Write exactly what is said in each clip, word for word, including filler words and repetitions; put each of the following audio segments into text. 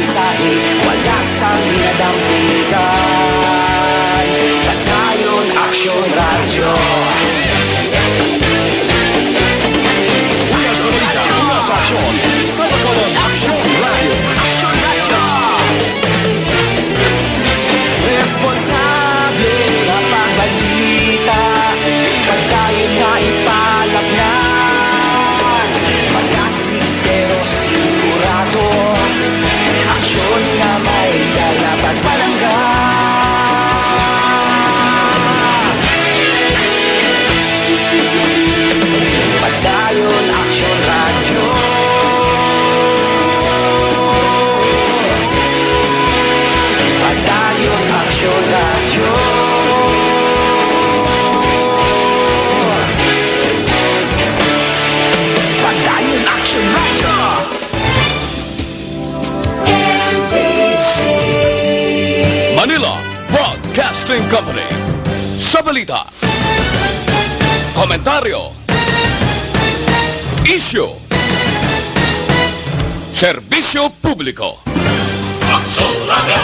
mensahe, wala sang ginadampigan. Padayon Aksyon Radyo. Una sa balita, una sa aksyon, sa Bacolod Aksyon Radyo. Aksyon Radyo. Responsable nga pagbalita, padayon nga ipalapnan. Malasig pero sigurado, aksyon nga may dala, pagpalangga. Padayon Aksyon Radyo. Padayon Aksyon Radyo. Padayon Aksyon Radyo. Manila Broadcasting Company. Sa balita, komentaryo, isyu, serbisyo publiko. Aksyon Radyo.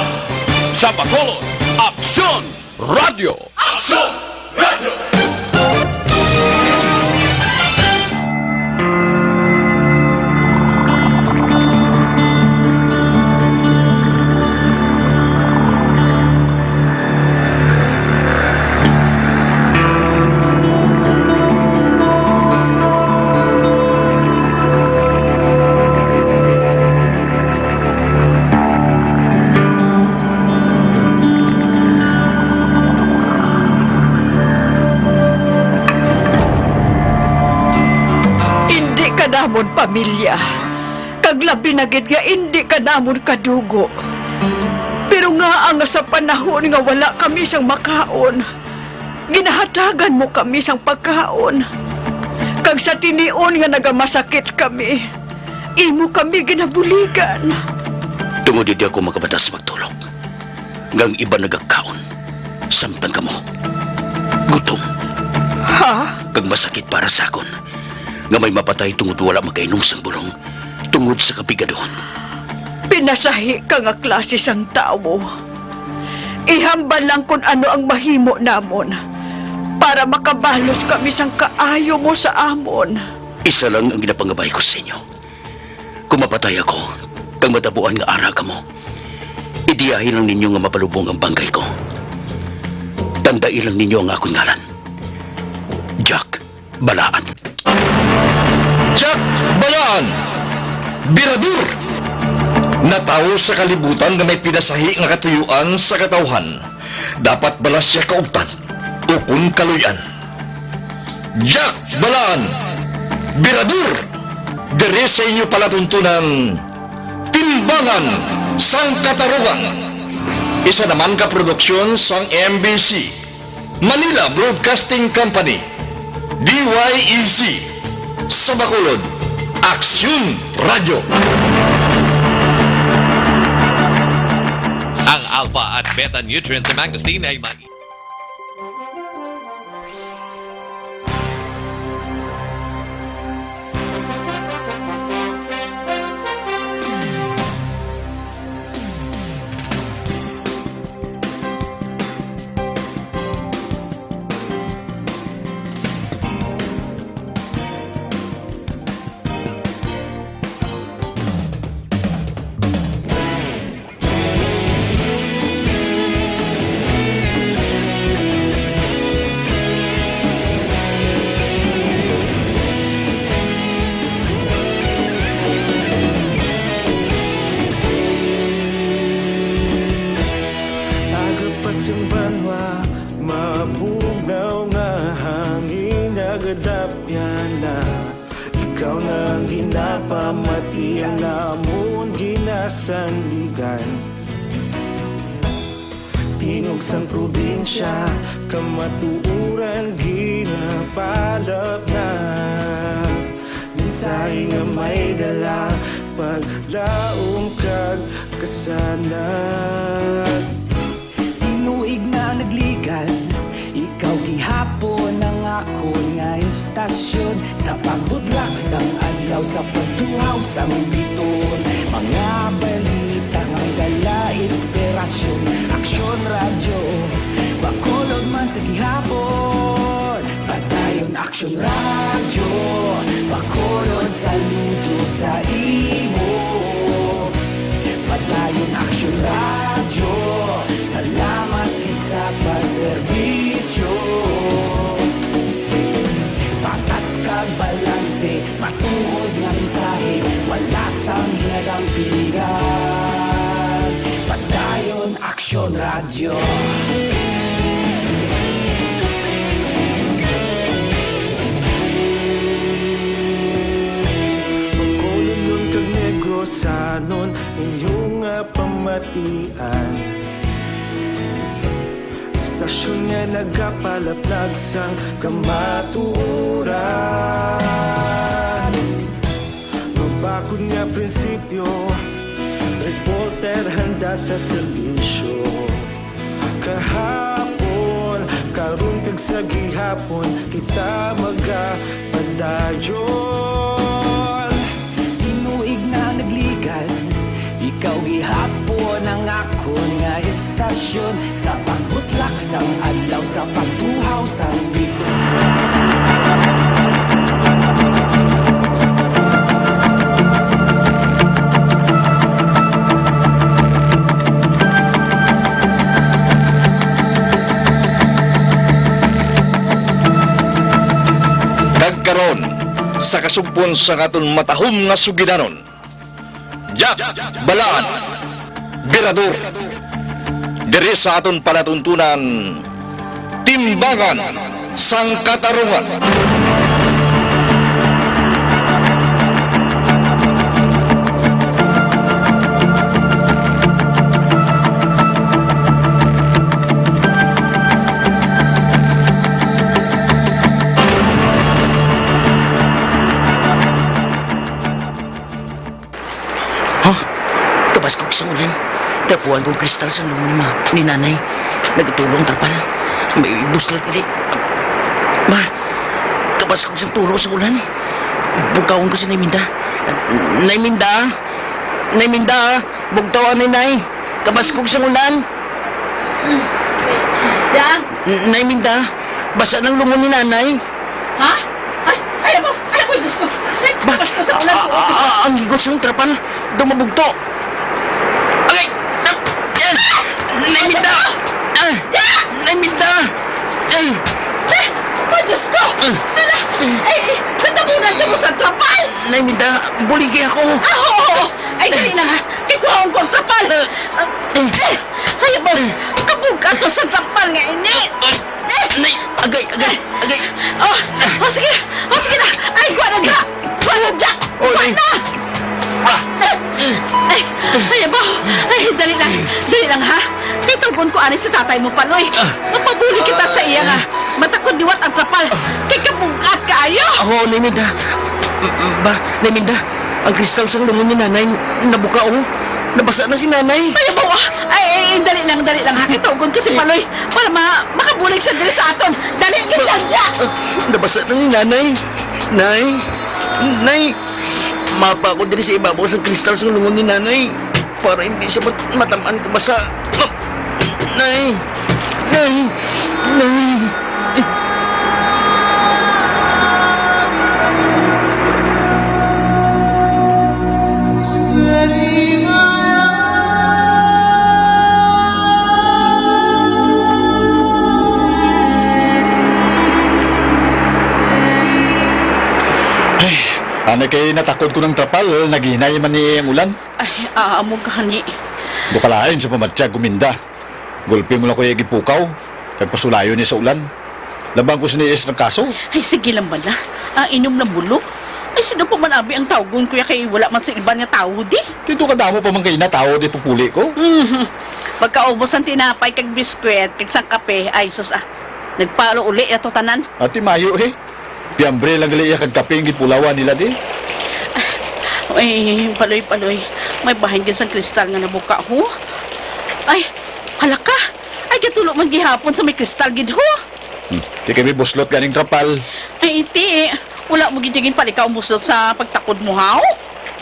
Sa Bacolod, Aksyon Radyo. Aksyon Radyo. Indi ka namon pamilya, kag labi na gid nga indi ka namon kadugo. Pero ngaa nga sa panahon nga wala kami sang makaon, ginahatagan mo kami sang pagkaon, kag sa tinion nga nagamasakit kami, imo kami ginabuligan. Tungod hindi ako makabatas magtulog, nga ang iban nagakaon, samtang kamo gutom. Ha? Kag masakit para sa akon nga may mapatay tungod wala makainom sang bulong tungod sa kapigaduhon. Pinasahi ka nga klase sang tawo. Ihambal lang kon ano ang mahimo namon para makabalos kami sang kaayo mo sa amon. Isa lang ang ginapangabay ko sa inyo. Kung mapatay ako, kag matabuan nga ara kamo, idiyahi lang ninyo nga mapalubong ang bangkay ko. Tandai lang ninyo ang akon ngalan. Jack Balaan. Jack Balaan, birador, natawo sa kalibutan nga may pinasahi nga katuyuan sa katawhan. Dapat bala sia kaugtan ukon kaluy-an. Jack Balaan, birador, diri sa inyo palatuntunan, Timbangan sang Katarungan. Isa naman ka produksyon sang M B C, Manila Broadcasting Company, D Y E C, sa Bacolod, Aksyon Radyo. Ang alpha at beta nutrients sa mangosteen ay mani. Agapas ang banwa, mabugnaw nga hangin, nagadapyan na. Ikaw na ang ginapamati, ang amon ginasandigan. Tingog sang probinsya, kamatuoran ginapalapnap. Mensahe nga may dala, paglaom kag kasanag. Tinuig na nagligan, ikaw gihapon ang akon nga istasyon. Sa pagbudlak sang adlaw, Sa pagtuhaw sang biton, mga balita nga may dala inspirasyon. Aksyon Radyo, Bacolod man sa gihapon. Padayon Aksyon Radyo, Bacolod saludo sa imo. Padayon Aksyon Radyo, salamat sa pagserbisyo. Patas kag balanse, matuod nga mensahe, wala sang ginadampingan. Padayon Aksyon Radyo. Bacolodnon kag Negrosanon, inyo nga pamatian. Istasyon nga nagapalaplag sang kamatuoran. Mabakod nga prinsipyo, reporter handa sa serbisyo. Kahapon, karon, kag sa gihapon, kita magapadayon. Tinuig na nagligad, ikaw gihapon ang akon nga istasyon. Sa pagbutlak sang adlaw, sa pagtuhaw sang biton. Kag karon, sa kasugpon sang aton matahom nga sugilanon, Jack Balaan, Birador, diri sa aton palatuntunan, Timbangan sang Katarungan. Ha? Kabaskog sang ulan. Tapuan kong kristal sa lungon ni ma-, ni nanay. Nagatulo ang trapal. May buslot gali. Ma, kabaskog sang tulo sa ulan. Bugtawon ko si Nay Minda. Nay Minda! Nay Minda! Bugtaw ani, Nay. Kabaskog sang ulan. Ja? N-, Nay Minda, basa nang lungon ni Nanay. Ha? Ay, ay, ako, ay, ako, Diyos ko. Ay, Ba? Basta sa ulan A-, ko. a-, a-, ang higot sang trapal, daw mabugto. Agay! Ah! Ah! Nay Minda! Ah! Nay Minda! Ah! Ay, oh, Diyos ko! Ah! Hala! Ay, ay, natabunan ka mo sa trapal! Nay Minda, buligi ako! Ah, oo, oo. Ay, dali lang, ha? Kay kuhaon ko ang trapal! Ah! Ah! Ay, abo, kabug-at sa trapal nga ini. Nay, agay, agay, agay. Oh, oh, sige, oh, sige na. Ay, kuha na dya. Kuha na dya. Oh, Kuha Nay. na. Ah. Ay, ay, abo. Ay, dali lang, dali lang, ha. Kay tawgon ko ani si tatay mo, Paloy. Ah. Mapabuli kita sa iya nga matakod liwat ang trapal. Kay kabug-at kaayo. Ako, Nay Minda. M-, m-, ba, Nay Minda, ang kristal sang lungon ni Nanay nabuka, oh. Nabasa na si Nanay. Ay, abo, ah. Ay, ay, ay, dali lang, dali lang, ha. Kay tawgon ko si Paloy para ma-, makabulig siya diri sa aton. Dali, gid lang dya. Ah, nabasa na ni Nanay. Nay, Nay, mapa ako diri sa ibabaw sang kristal sang lungon ni Nanay para hindi siya mat-, matamaan ka basa. Nay, Nay, Nay. Ay, ano kay natakod ko ng trapal, naghinay man ni ang ulan. Ay, amo gani. Dukalain sa pamatyag kuminda. Gulpi mo lang ko iya gipukaw, kag pasulayon niya sa ulan. Labang ko sini is ng kaso. Ay, sige lang bala. Ah, inom lang bulo. Ay, sino pa man abi ang tawgon, kuya, kay wala man sa iban nga tawo di. Dito ka damo pa man kayo na tawo di pupuli ko. Mhm. Pagkaubos ang tinapay kag biskwit, kag sang kape, ay, sus, ah. Nagpalo uli na to tanan. Ati mayo, eh. Piyambre lang gali iya kag kape ang gipulawan nila, di? Ay, Paloy, Paloy. May bahin gid sang kristal nga nabuka, ho? Ay, hala ka. Ay, gatulo man gihapon sa may kristal gid, ho. Hmm. Di kami buslot ganing trapal. Ay, iti, eh. Wala mo gid tingin palikaw ang buslot sa pagtakod mo, haw?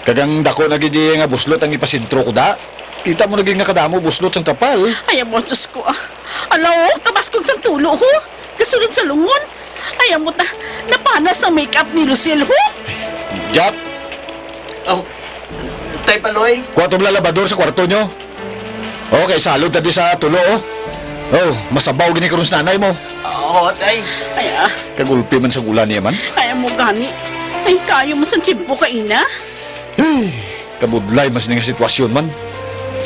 Kag ang dako na gid iya nga buslot ang ipasentro ko, da. Kita mo na gid nga kadamo buslot sang trapal. Ay, amo, Diyos ko, ah. Ala, oh, kabaskog sang tulo, ho. Kasulod sa lungon. Ay, amo ta. Napanas ang makeup ni Lucille, ho. Jack! Oh, Tay Paloy? Kuha to labador sa kwarto nyo. Okay, salod ta di sa tulo, oh. Oh, masabaw gini karon sa nanay mo. Oo, Tay. Ay, ah. Kagulpi man sa gula niya man. Ay, amo gani. Ay, kayo mo sa tiyempo ka ina. Hey, kabudlay mas ning sitwasyon man.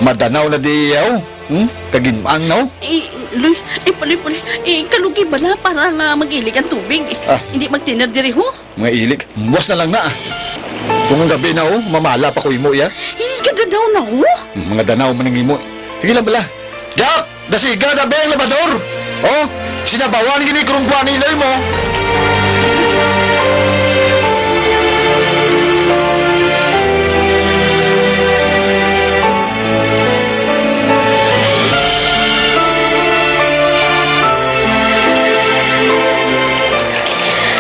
Madanaw na di iya, oh. Hmm? Kaginmang na, oh. Eh, Loy, eh, Paloy, Paloy. Eh, kalugi bala para nga mag-ilig ang tubig. Ah. Hindi magtiner diri, ho? Mga ilik, buwas na lang na, ah. Kung ang gabi na, oh, mamala pa ko imo, iya. Eh, kadadaw na, oh. Mga danaw man ang imo. Sige lang bala. Jack, dasiga na ba ang labador? Oh, sinabawan gini kurungguan ni Iloy mo.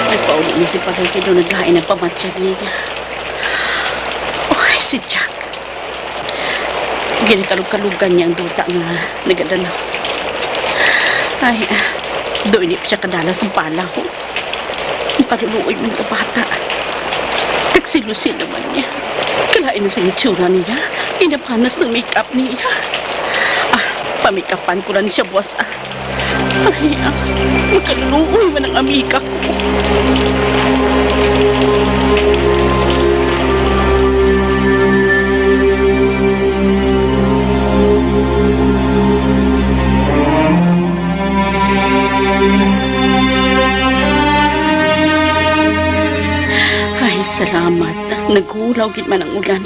Nagpauli ni si Paloy kay daw naglain ang pamatyag niya. Oy, si Jack. Ginakalog-kalugan niya ang duta nga nagadala. Ay, ah, daw hindi pa siya kadala sa palaw. Makaluluoy man nga bata. Kag si Lucille naman niya. Kalain na sa itsura niya. Ginapanas ng makeup niya. Ah, pamikapan ko lang siya, boss, ah. Ay, ah, makaluluoy man ang amiga ko. Ay, salamat. Naghulaw gid man ang ulan.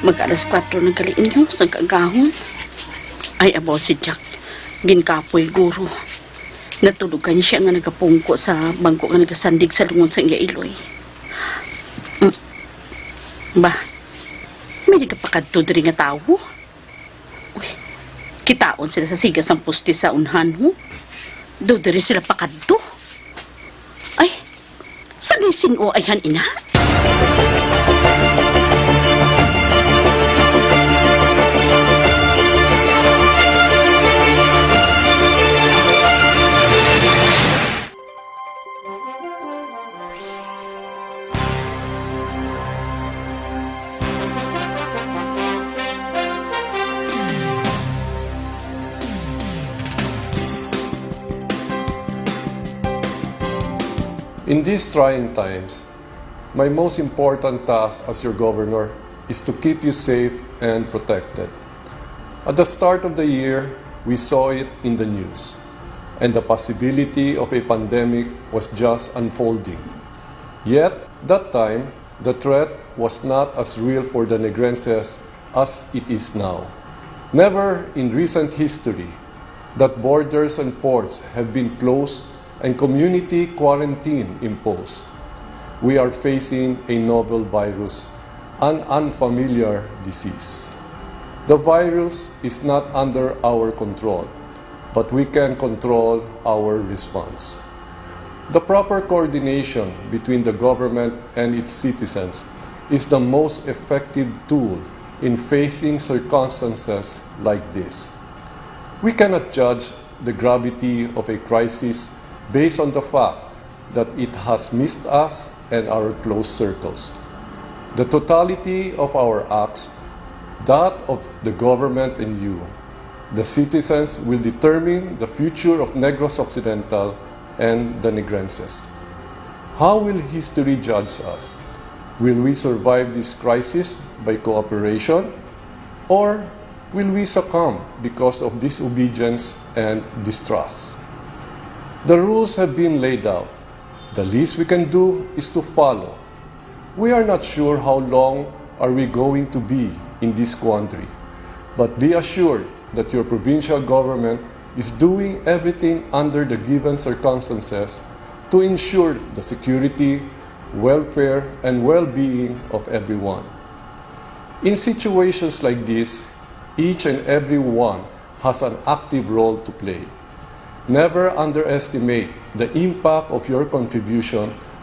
Mag alas kuwatro na gali inyo sa kaagahon. Ay, abo si Jack. Ginkapoy guro. Natulugan siya nga nagapungko sa bangko nga nagasandig sa lungon sa iya iloy. Mm. Ba, may nagapakadto diri nga tawo? Uy, kitaon sila sa siga sang poste sa unhan, ho? Daw diri sila pakadto? Ay, sa lisin o ayhan ina? In these trying times, my most important task as your governor is to keep you safe and protected. At the start of the year, we saw it in the news, and the possibility of a pandemic was just unfolding. Yet, that time, the threat was not as real for the Negrenses as it is now. Never in recent history that borders and ports have been closed and community quarantine imposed. We are facing a novel virus, an unfamiliar disease. The virus is not under our control, but we can control our response. The proper coordination between the government and its citizens is the most effective tool in facing circumstances like this. We cannot judge the gravity of a crisis based on the fact that it has missed us and our close circles. The totality of our acts, that of the government and you, the citizens, will determine the future of Negros Occidental and the Negrenses. How will history judge us? Will we survive this crisis by cooperation, or will we succumb because of disobedience and distrust? The rules have been laid out. The least we can do is to follow. We are not sure how long are we going to be in this quandary, but be assured that your provincial government is doing everything under the given circumstances to ensure the security, welfare, and well-being of everyone. In situations like this, each and every one has an active role to play. Never underestimate the impact of your contribution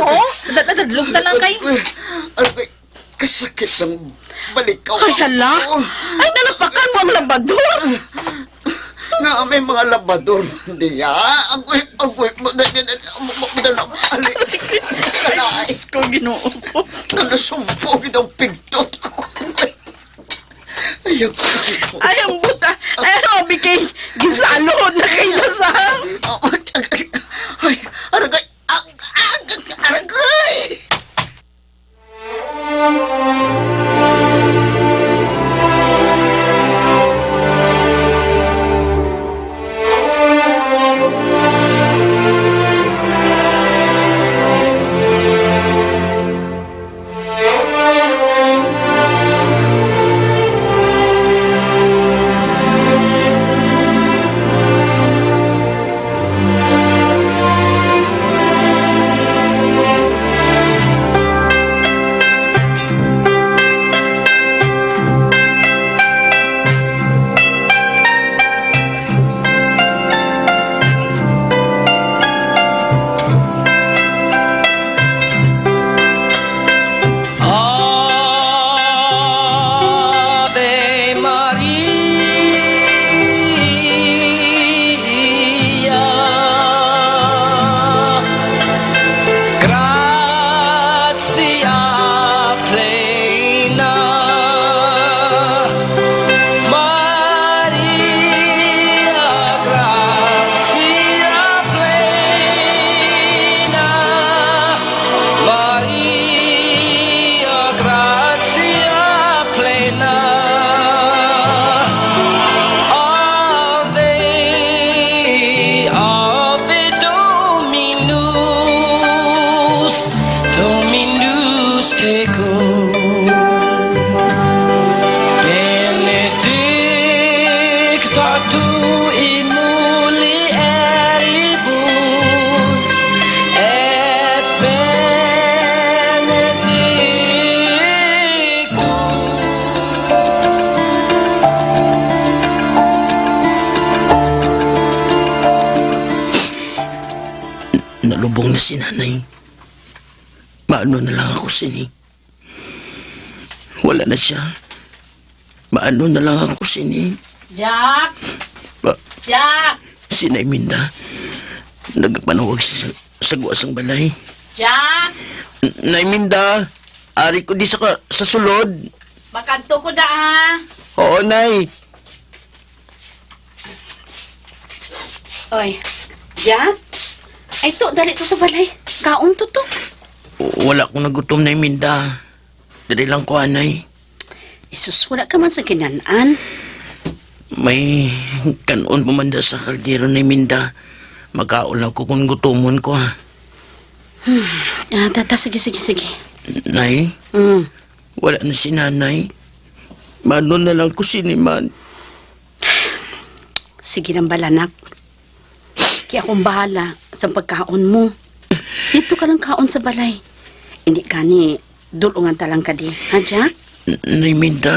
Oo, dadlog na lang kay. Agoy, agoy, kasakit sang balikaw. Ay, hala. Ay, nalapakan mo ang labador. Nga may mga labador diya. Agoy, agoy, mo na, mo na, mo na, mo na, ali. Ay, Diyos ko, Ginoo ko. Nalusumpo gid ang pigtot ko. Ayaw ko. Ay, ang buta. Ay, ang abi kay ginsalon na kay Lasang. Ay, aragay. Ag-, ag-, aragay. Ave Maria, gratia plena, Maria, gratia plena, Maria, gratia plena, Ave, Ave Dominus, Dominus tecum. Benedicta tu in mulieribus, et benedictus. Nalubong na si Nanay. Maano na lang ako sini? Wala na siya. Maano na lang ako sini? Jack! Ba- Jack! Si Nay Minda. Nagpanawag sa, sa guwa sang balay. Jack! N-, Nay Minda, ari ko di sa ka-, sa sulod. Makadto ko da, ha? Oo, Nay. Oy, Jack? Ay, to, dali to sa balay. Kaon to, to. Wala ko nagutom, Nay Minda. Dali lang ko, anay. Jesus, wala ka man sa kinan-an. May kan-on pa man da sa kaldero, Nay Minda. Makaon lang ko kung gutomon ko, ha. Hmm. Ah, tata, sige, sige, sige. Nay? Mm. Wala na si Nanay. Maano na lang ko sini man? Sige lang bala, nak. Kay akong bahala sa pagkaon mo. Dito ka lang kaon sa balay. Hindi ka ni dulungan ta lang ka di. Ha, Jack? N-, Nay Minda?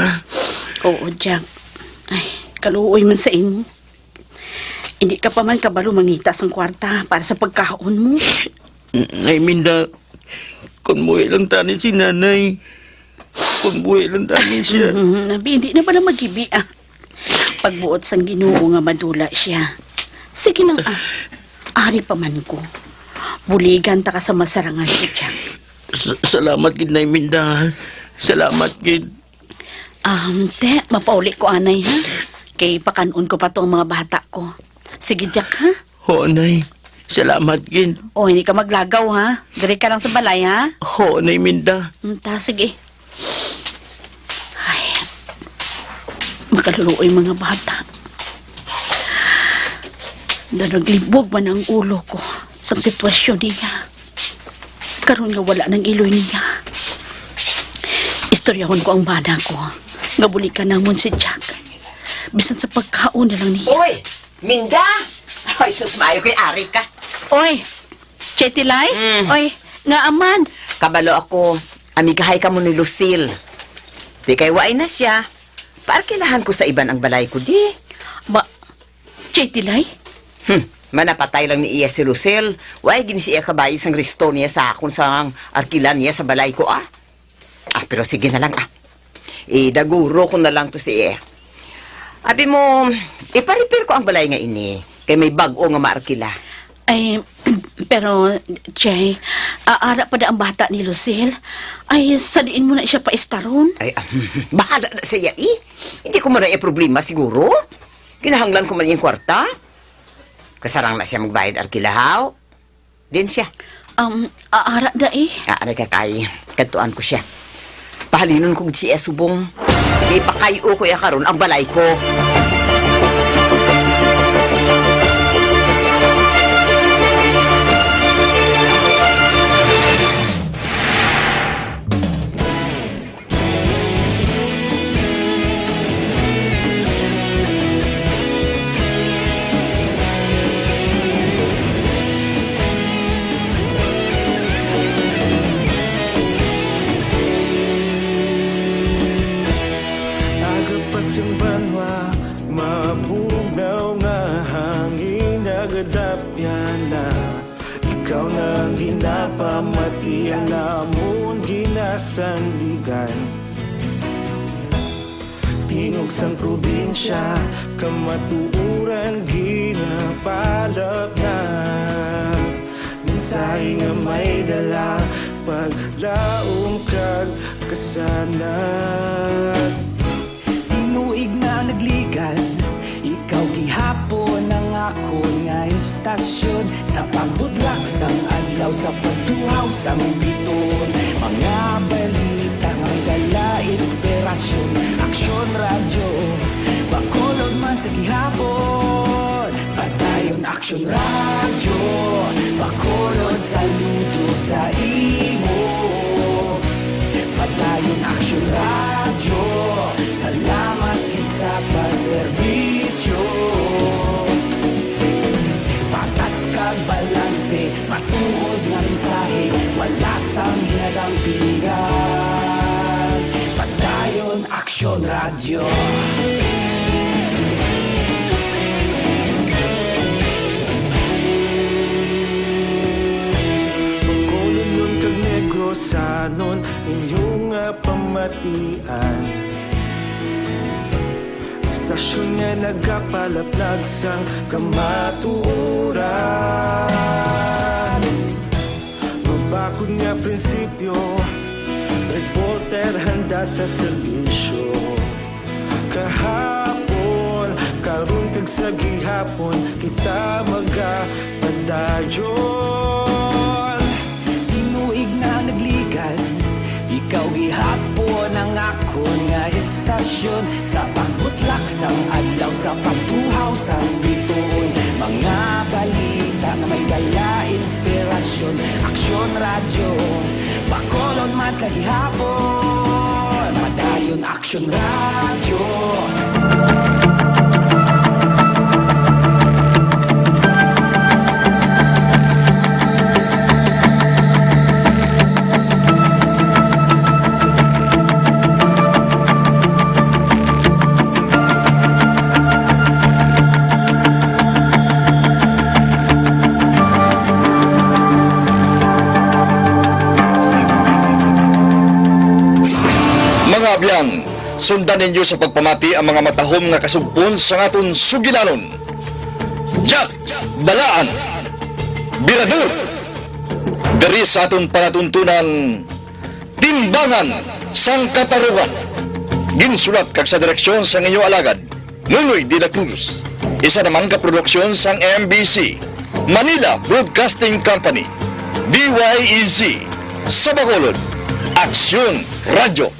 Oo, Jack. Ay, kaluoy man sa imo. Hindi ka pa man kabalo mangita sang kwarta para sa pagkaon mo. N-, Nay Minda, kung buhi lang tani si Nanay. Kung buhi lang tani siya. Mhm, abi, hindi na ba na magibi, ah? Pagbuot sang Ginoo nga madula siya. Sige lang, ah. Ari pa man ko. Buligan ta ka sa masarangan si Jack. Sa-, salamat gid, Nay Minda. Salamat gid. Um, te, mapauli ko anay, ha? Kay pakan-on ko pa tong mga bata ko. Sige, Jack, ha? Oo, Nay. Salamat gid. O, hindi ka maglagaw, ha? Diri ka lang sa balay, ha? Oo, Nay Minda. Mm, ta, sige. Ay, makaluoy mga bata. Da naglibog man ang ulo ko sa sitwasyon niya. Karon nga wala nang iloy niya. Istoryahon ko ang bana ko nga bulikan namon si Jack. Bisan sa pagkaon na lang niya. Uy! Minda! Ay, sus, maayo kay ari ka. Oy, Chetilay? Mm. Oy, nga aman. Kabalo ako, amigahay kamo ni Lucille. Di kay waay na siya, paarkilahan ko sa iban ang balay ko, di? Ba, Chetilay? Hmm, Manapatay lang ni iya si Lucille, way gid siya kabayad sang resto niya sa akon sang arkilan niya sa balay ko, ah. Ah, pero sige na lang, ah. Idaguro ko na lang to si iya. Abi mo, ipa-repair ko ang balay nga ini, kay may bag-o nga maarkila. Ay, pero, Jay, aara pa da ang bata ni Lucille. Ay, sa diin mo na siya paistaron? Ay, ah, bahala na siya, eh. Hindi ko man na iya problema, siguro. Kinahanglan ko man iyang kwarta. Kasarang na siya magbayad arkila, haw? Din siya. Um, aara da eh. Ah, aray ka kay, kadtuan ko siya. Pahalinon ko gid siya subong. Kay pakay-o ko iya karon ang balay ko. Aga pa sing banwa, mabugnaw nga hangin, nagadapyan na. Ikaw na ang ginapamatian, amon ginasandigan. Tingog sang probinsya, kamatuoran ginapalapnap. Mensahe nga may dala, paglaom kag kasanag. Tinuig na nagligan, ikaw gihapon ang akon nga istasyon. Sa pagbudlak sang adlaw, sa pagtuhaw sang bituon, mga balita nga may dala inspirasyon. Aksyon Radyo, Bacolod man sa gihapon. Padayon Aksyon Radyo, Bacolod, saludo sa imo. Padayon Aksyon Radyo, salamat gid sa pagserbisyo. Patas kag balanse, matuod nga mensahe, wala sang ginadampingan. Padayon Aksyon Radyo. Bacolodnon kag Negrosanon, inyo nga pamatian. Istasyon nga nagapalaplag sang kamatuoran. Mabakod nga prinsipyo, reporter handa sa serbisyo. Kahapon, karon kag sa gihapon, kita magapadayon. Tinuig na nagligan, ikaw gihapon ang akon nga istasyon. Sa pagbutlak sang adlaw, sa pagtuhaw sang bituon, mga balita nga may dala inspirasyon. Aksyon Radyo, Bacolod man sa gihapon. Padayon Aksyon Radyo. Mga abyan, sundan ninyo sa pagpamati ang mga matahom nga kasugpon sang aton sugilanon. Jack Balaan, Birador, diri sa aton palatuntunan, Timbangan sang Katarungan. Ginsulat kag sa direksyon sang inyo alagad, Nonoy de la Cruz. Isa naman ka produksyon sang M B C, Manila Broadcasting Company, D Y E Z, sa Bacolod, Aksyon Radyo.